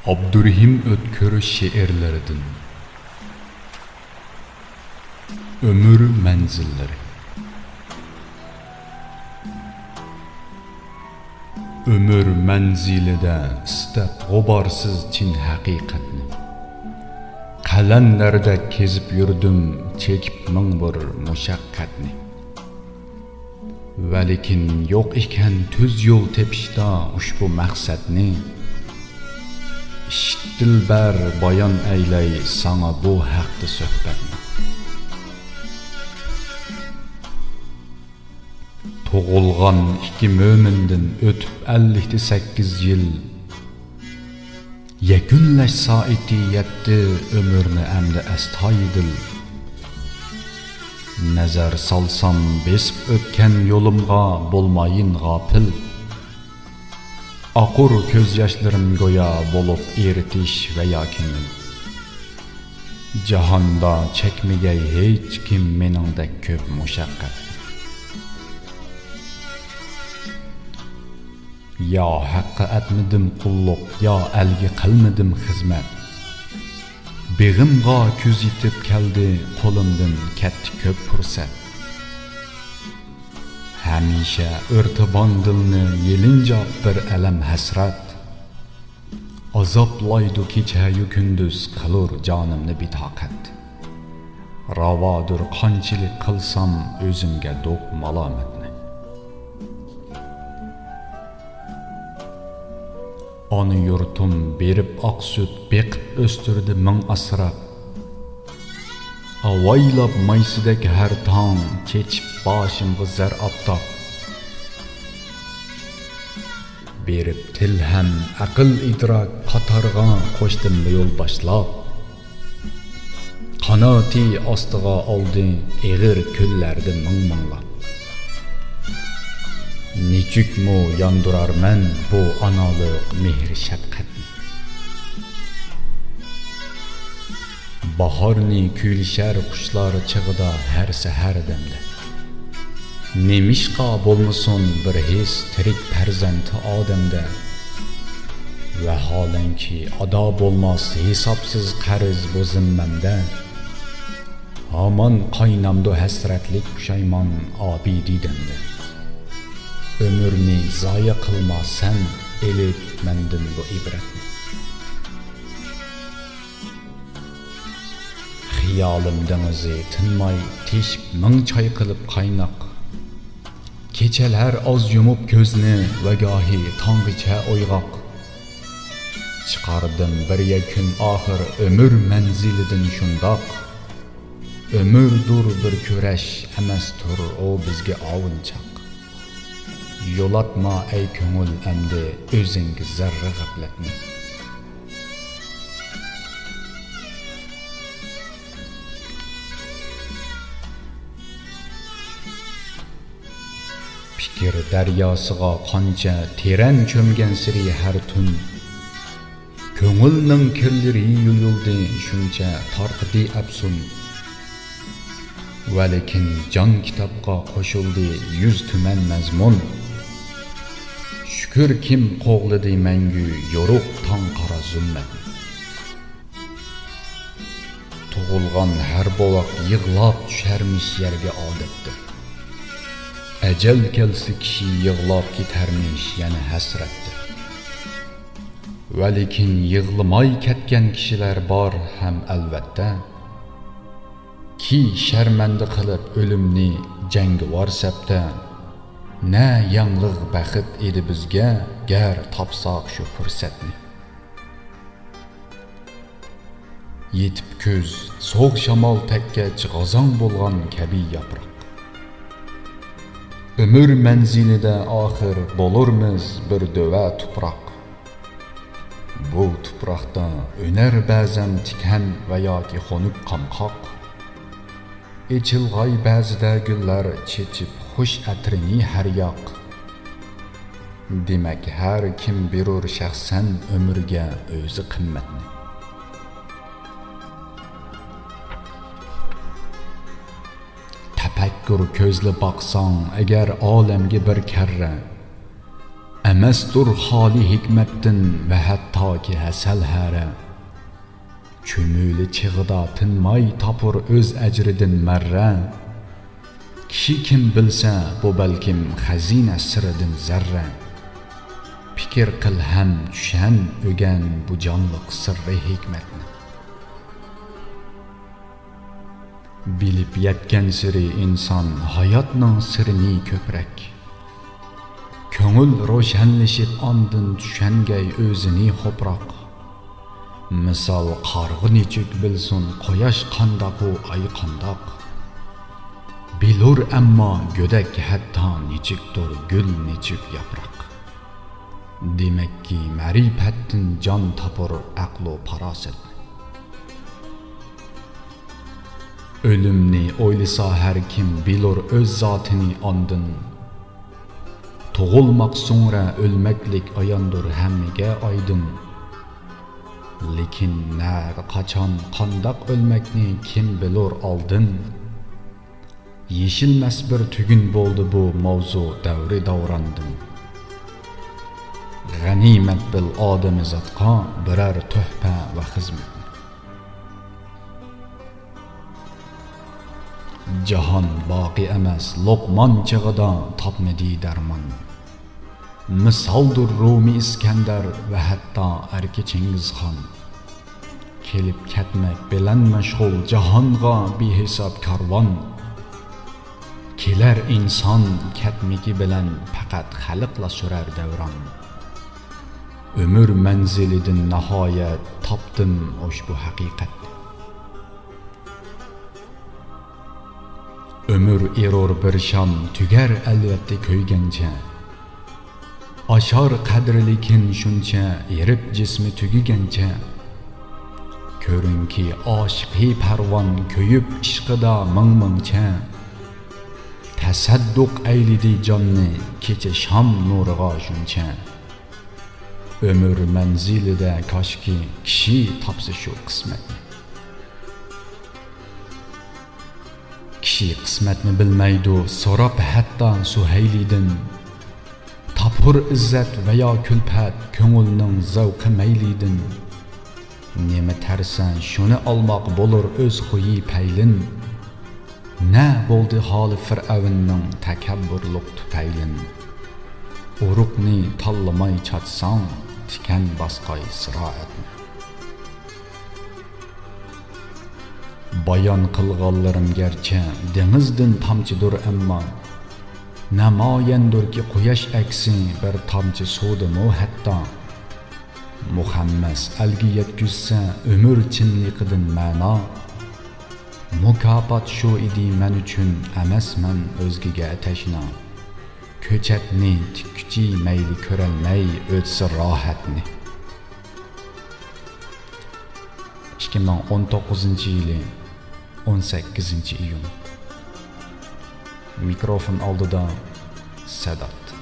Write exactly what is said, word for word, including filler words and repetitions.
ئابدۇرېھىم ئۆتكۈر شېئىرلىرىدىن. ئۆمۈر مەنزىللىرى. ئۆمۈر مەنزىلىدە ئىستەپ غۇبارسىز چىن ھەقىقەتنى، قەلەندەردەك كېزىپ يۈردۈم، چېكىپ مىڭ بىر مۇشەققەتنى. ۋەلىكىن يوق ئىكەن تۈز يول تېپىشتا ئۇشبۇ مەقسەتنى. ئىشىت دىلبەر، بايان ئەيلەي ساڭا بۇ ھەقتە سۆھبەتنى. تۇغۇلغان ئىككى مۆمىندىن ئۆتۈپ ئەللىكتە سەككىز يىل. يەكۈنلەش سائىتى يەتتى ئۆمۈرنى ئەمدى ئەستايىدىل. نەزەر سالسام بېسىپ ئۆتكەن يولۇمغا بولمايىن غاپىل. ئاقۇر كۆز ياشلىرىم گويا بولۇپ ئېرىتىش ۋە ياكى نىل. جاھاندا چەكمىگەي ھېچكىم مېنىڭدەك كۆپ مۇشەققەت. يا ھەققە ئەتمىدىم قۇللۇق، يا ئەلگە قىلمىدىم خىزمەت. بېغىمغا كۈز يېتىپ كەلدى، قولۇمدىن كەتتى كۆپ پۇرسەت. ھەمىشە ئۆرتە باندىلنى يېلىنجاپ بىر ئەلەم ھەسرەت. ئازابلايدۇ كېچەيۇ كۈندۈز، قىلۇر جانىمنى بىتاقەت. راۋادۇر قانچىلىك قىلسام ئۆزۈمگە دوپ مالامەتنى. ئانا يۇرتۇم بېرىپ ئاق سۈت، بېقىپ ئۆستۈردى مىڭ ئاسراپ. ئاۋايلاپ مايسىدەك ھەر تاڭ، چېچىپ باشىمغا زەر ئاپتاپ. بېرىپ تىل ھەم ئەقىل ئىدراك قاتارغا قوشتۇم يول باشلاپ. قاناتى ئاستىغا ئالدى ئېغىر كۈنلەردە مىڭ-مىڭلاپ. نېچۈكمۇ ياندۇرارمەن بۇ ئانالىق مېھىر-شەپقەتنى. باھارنى كۈيلىشەر قۇشلار چېغىدا ھەر سەھەردەمدە. نېمىشقا بولمىسۇن بىر ھېس تىرىك پەرزەنت ئادەمدە؟ ۋەھالەنكى، ئادا بولماس ھېسابسىز قەرز بۇ زىممەمدە. ھامان قاينامدۇ ھەسرەتلىك پۇشايمان ئابىدىدەمدە. ئۆمۈرنى زايە قىلما سەن، ئېلىپ مەندىن بۇ ئىبرەتنى. خىيالىم دېڭىزى تىنماي تېشىپ مىڭ چايقىلىپ قايناق. كېچەلەر ئاز يۇمۇپ كۆزنى ۋە گاھى تاڭغىچە ئويغاق. چىقاردىم بىر يەكۈن ئاخىر ئۆمۈر مەنزىلىدىن شۇنداق. ئۆمۈردۇر بىر كۈرەش ئەمەستۇر ئۇ بىزگە ئاۋۇنچاق. يولاتما ئەي كۆڭۈل ئەمدى ئۆزۈڭگە زەررە غەپلەتنى. پىكىر دەرياسىغا قانچە تېرەن چۆمگەنسېرى ھەر تۈن، كۆڭۈلنىڭ كىرلىرى يۇيۇلدى شۇنچە تارقىدى ئەپسۇن. ۋەلىكىن جان كىتابقا قوشۇلدى يۈز تۈمەن مەزمۇن. شۈكۈر كىم قوغلىدى مەڭگۈ يورۇق تاڭ قارا زۇلمەتنى. تۇغۇلغان ھەر بوۋاق يىغلاپ چۈشەرمىش يەرگە ئادەتتە. ئەجەل كەلسە كىشى يىغلاپ كېتەرمىش يەنە ھەسرەتتە. ۋەلىكىن يىغلىماي كەتكەن كىشىلەر بار ھەم ئەلۋەتتە. كى شەرمەندە قىلىپ ئۆلۈمنى جەڭگىۋار سەپتە. نە ياڭلىق بەخت ئىدى بىزگە، گەر تاپساق شۇ پۇرسەتنى. يېتىپ كۈز، سوغۇق شامال تەگكەچ غازاڭ بولغان كەبى ياپراق. ئۆمۈر مەنزىلىدە ئاخىر بولۇرمىز بىر دۆۋە تۇپراق. بۇ تۇپراقتا ئۈنەر بەزەن تىكەن ۋە ياكى خۇنۈك قامقاق. ئېچىلغاي بەزىدە گۈللەر چېچىپ خۇش ئەترىنى ھەر ياق. دېمەك، ھەر كىم بېرۇر شەخسەن ئۆمۈرگە ئۆزى قىممەتنى. تەپەككۇر كۆزلە باقساڭ ئەگەر ئالەمگە بىر كەررە، ئەمەستۇر خالىي ھېكمەتتىن ۋە ھەتتاكى ھەسەل ھەرە. چۈمۈلە چېغىدا تىنماي تاپۇر ئۆز ئەجرىدىن مەررە. كىشى كىم بىلسە، بۇ بەلكىم خەزىنە سىرىدىن زەررە. پىكىر قىل ھەم چۈشەن، ئۆگەن بۇ جانلىق سىررىي ھېكمەتنى. بىلىپ يەتكەنسېرى ئىنسان ھاياتنىڭ سىرىنى كۆپرەك. كۆڭۈل روشەنلىشىپ ئاندىن چۈشەنگەي ئۆزىنى خوپراق. مىسال قارغا نېچۈك بىلسۇن قۇياش قانداق ئۇ ئاي قانداق. بىلۇر ئەمما گۆدەك ھەتتا نېچۈكتۇر گۈل نېچۈك ياپراق. دېمەككى مەرىپەتتىن جان تاپۇر ئەقلۇ پاراسەتنى. ئۆلۈمنى ئويلىسا ھەر كىم بىلۇر ئۆز زاتىنى ئاندىن. تۇغۇلماق سۆڭرە ئۆلمەكلىك ئاياندۇر ھەممىگە ئايدىن. لېكىن نەدە قاچان قانداق ئۆلمەكنى كىم بىلۇر ئالدىن. يېشىلمەس بىر تۈگۈن بولدى بۇ ماۋزۇ دەۋرى داۋراندىن. غەنىيمەت بىل ئادەمزاتقا بىرەر تۆھپە ۋە خىزمەتنى. جاھان باقىي ئەمەس، لوقمان چېغىدا تاپمىدى دەرمان. مىسالدۇر رومى ئىسكەندەر ۋە ھەتتا ئەركە چىڭگىزخان. كېلىپ كەتمەك بىلەن مەشغۇل جاھانغا بىھېساب كارۋان. كېلەر ئىنسان كەتمىكى بىلەن پەقەت خەلقلا سۈرەر دەۋران. ئۆمۈر مەنزىلىدىن ناھايەت تاپتىم ئۇشبۇ ھەقىقەتنى. ئۆمۈر ئېرۇر بىر شام تۈگەر ئەلۋەتتە كۆيگەنچە. ئاشار قەدرى لېكىن شۇنچە، ھېرىپ جىسمى تۈگىگەنچە. كۆرۈڭكى ئاشىقى پەرۋان كۆيۈپ ئىشقىدا مىڭ مىڭچە. تەسەددۇق ئەيلىدى جاننى كېچە شام نۇرىغا شۇنچە. ئۆمۈر مەنزىلىدە كاشكى كىشى تاپسا شۇ قىسمەتنى. كىشى قىسمەتنى بىلمەيدۇ، سوراپ ھەتتا سۇھەيلىدىن. تاپۇر ئىززەت ۋە يا كۈلپەت، كۆڭۈلنىڭ زەۋقى مەيلىدىن. نېمە تەرسەن، شۇنى ئالماق بولۇر ئۆز خۇيى پەيلىن. نە بولدى ھالى فىرئەۋننىڭ تەكەببۇرلۇق تۈپەيلىن. ئۇرۇقنى تاللىماي چاچساڭ، تىكەن باسقاي زىرائەتنى. بايان قىلغانلىرىم گەرچە دېڭىزدىن تامچىدۇر ئەمما، نامايەندۇركى قۇياش ئەكسى بىر تامچە سۇدىمۇ ھەتتا. مۇخەممەس ئەلگە يەتكۈزسە ئۆمۈر چىنلىقىدىن مەنا، مۇكاپات شۇ ئىدى مەن ئۈچۈن ئەمەسمەن ئۆزگىگە تەشنا. كۆچەتنى تىككۈچى مەيلى كۆرەلمەي ئۆتسە راھەتنى. ئىككى مىڭ ئون توققۇزىنچى يىلى ئون سەككىزىنچى ئىيۇن. مىكروفون ئالدىدا سەدات.